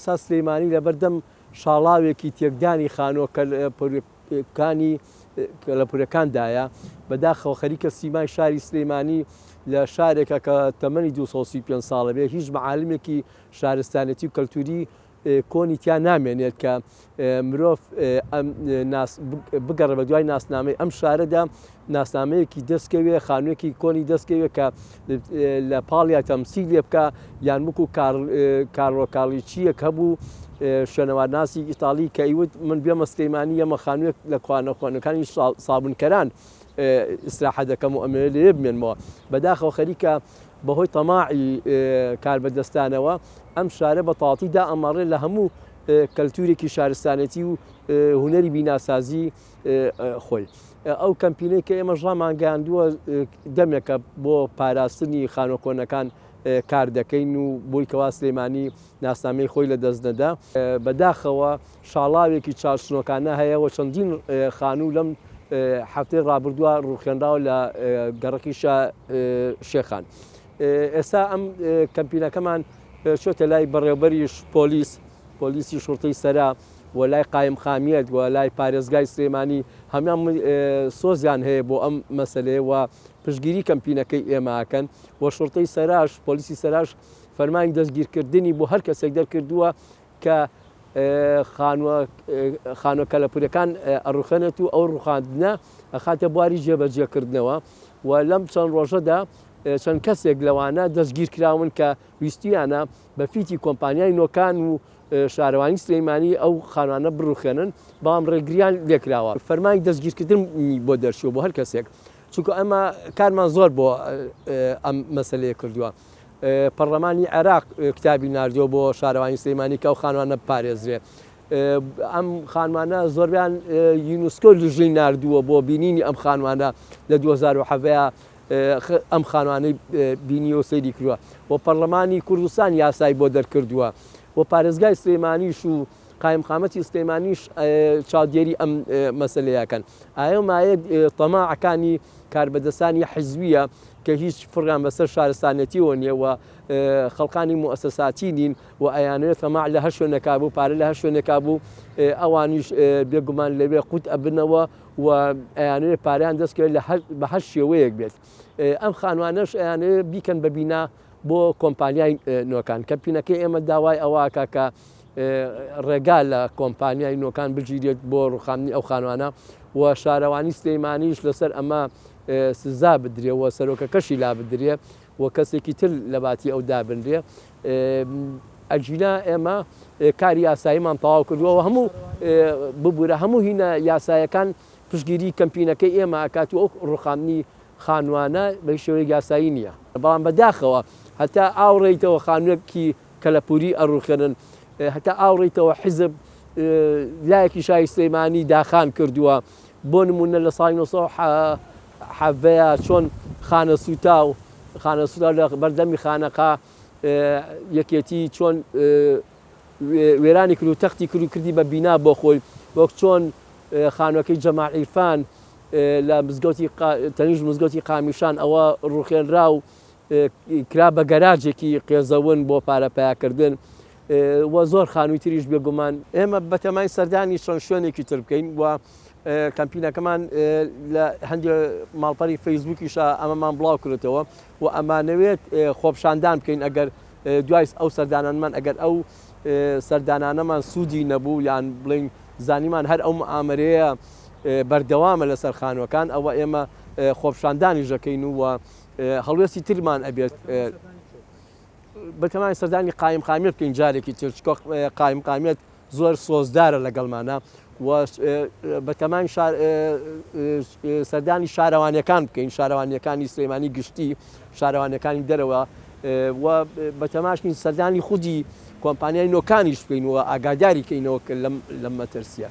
ئێستا سلێمانی لەبەردەم شاڵاوێکی تێکدانی خانووە کەلەپوورەکانی کەلەپوورەکاندایە، بەداخەوە خەریکە سیمای شاری سلێمانی لە شارێکە کە تەمەنی 235 ساڵە بێ هیچ مەعالمێکی شارستانێتی و کەلتوری کۆنی تیا نامێنێت کە مرۆڤ بگەڕێ بە دوای ناسنامەی ئەم شارەدا ناسنامەیەکی دەستکەوێ خانوویەکی کۆنی دەستکەوێ کە لە پاڵیا تەمسیل لێ بکە یان وەکو کارلۆکاڵیچیەک هەبوو شوێنەوارناسی ئیتاڵی کە ئیوت من بێمە سلەیمانی یەمە خانوویەک لە کوانەخوانەکانی سابونکەران ئیسراحە دەکەم و ئەمەوێ لێ بمێنمەوە بەداخەوە خەریکە بەهۆی تەماعی کاربەدەستانەوە ئەم شارە بە تەواوەتی دائەماڵرێ لە هەموو کەلتورێکی شارستانێتی و هونەری بیناسازی خۆی. ئەو کەمپینەی کە ئێمەش ڕامانگەیاندووە دەمێکە بۆ پاراستنی خانووە کۆنەکان کار دەکەین و بۆی کەوا سلێمانی ناسنامەی خۆی لە دەست نەدا. بەداخەوە شاڵاوێکی چارشنۆکانە هەیە و چەندین خانوو لەم هەفتەی ڕابردووە ڕووخێنراوە لە گەڕەکی شێخان. ئێستا ئەم کەمپینەکەمان چۆتە لای بەڕێوبەری پۆلیس، پۆلیسی شوڕتەی سەرا و لای قایمقامیەت و لای پارێزگای سلێمانی هەموان سۆزیان هەیە بۆ ئەم مەسەلەیە و پشتگیری کەمپینەکەی ئێمە ئەکەن و شوڕتەی سەراش، پۆلیسی سەراش فەرمانی دەستگیرکردنی بۆ هەر کەسێک دەرکردووە کە خانووە خانووە کەلەپوورەکان ئەڕوخێنێت و ئەو ڕوخاندنە ئەخاتە بواری جێبەجێکردنەوە و لەم چەند ڕۆژەدا چەند کەسێک لەوانە دەستگیرکراون کە ویستویانە بە فیتی کۆمپانیای نۆکان و شارەوانی سلەیمانی ئەو خانوانە بڕوخێنن بەڵام ڕێگریان لێکراوە فەرمانی دەستگیرکردن بۆ دەرچووە بۆ هەر کەسێک چونکە ئەمە کارمان زۆر بۆ ئەم مەسلەیە کردووە پەڕلەمانی عێراق کتابی ناردووە بۆ شارەوانی سلەیمانی کە ئەو خانوانە بپارێزرێ ئەم خانوانە زۆربیان یونسکۆ لیژنەی ناردووە بۆ بینینی ئەم خانوانە لە 2017 ئەم خانوانەی بینیوە و سەیری کردووە و پەڕلەمانی کوردستان یاسای بۆ دەرکردووە و پارێزگای سلێمانیش و قایمقامەتی سلێمانیش چاودێری ئەم مەسەلەیەکەن ئایا مایە تەماعەکانی کاربەدەستانی حیزبیە کە هیچ فڕیان بەسەر شارستانێتیەوە نییە و خەڵکانی موئەسەساتی نین و ئەیانەوێت تەماع لە هەر شوێنێکا بوو پارە لە هەر شوێنێکا بوو ئەوانیش بێگومان لەوێ قوت ئەبنەوە و ئەیانەوێت پارەیان دەست کەوێت لە هەر بە هەر شێوەیەک بێت ئەم خانوانەش ئەیانەوێت بیکەن بە بینا بۆ کۆمپانیای نۆکان کەمپینەکەی ئێمە داوای ئەوەکە کە ڕێگا لە کۆمپانیای نۆکان بگیرێت بۆ ڕوخاندنی ئەو خانوانە و شارەوانی سلەیمانیش لەسەر ئەمە سزا بدرێ و سەرۆکەکەشی لا بدرێ و کەسێکی تر لە باتی ئەو دابنرێ ئەگینا ئێمە کاری یاساییمان تەواو کردووە و هەموو ببورە هەموو هینە یاسایەکان پشتگیری کەمپینەکەی ئێمە ئەکات و ئەو ڕوخاندنی خانوانە بە هیچ شێوەیەک یاسایی نییە. بەڵام بەداخەوە هەتا ئاوڕێیتەوە خانوویەکی کەلەپووری ئەڕوخێنن، هەتا ئاوڕێیتەوە حیزب لایەکی شاری سلێمانی داخان کردووە، بۆ نموونە لە ساڵی 1970 چۆن خانە سووتاو خانە سووتاو لە بەردەمی خانەقا یەکێتی چۆن وێرانی کرد و تەختی کرد و کردی بە بینا بۆ خۆی، وەک چۆن خانووەکەی جەمال عیرفان لە مزگەوتی تەنیشت مزگەوتی قامیشان ئەوە ڕوخێنرا و کرا بە گەراجێکی قێزەون بۆ پارە پەیاکردن و زۆر خانووی تریش بێگومان. ئێمە بەتەمای سەردانی چەند شوێنێکی تر بکەین و کەمپینەکەمان لە هەندێک ماڵپەری فەیسبووکیشە ئەمەمان بڵاو کردەوە و ئەمانەوێت خۆپشاندان بکەین ئەگەر دوای ئەو سەردانانمان ئەگەر ئەو سەردانانەمان سوودی نەبوو یان بڵین زانیمان هەر ئەو مئامەرەیە بەردەوامە لەسەر خانووەکان ئەوە ئێمە خۆپشاندانیش دەکەین و هەڵوێستی ترمان ئەبێت بەتەمای سەردانی قایمقامیەت بکەین جارێکی تر چکۆ قایمقامیەت زۆر سۆزدارە لەگەڵمانە و بەتەمای سەردانی شارەوانیەکان بکەین شارەوانیەکانی سلێمانی گشتی شارەوانیەکانی دەرەوە و بەتەماشین سەردانی خودی کۆمپانیای نۆکانیش بکەین و ئاگاداری کەینەوە لەم مەترسیە.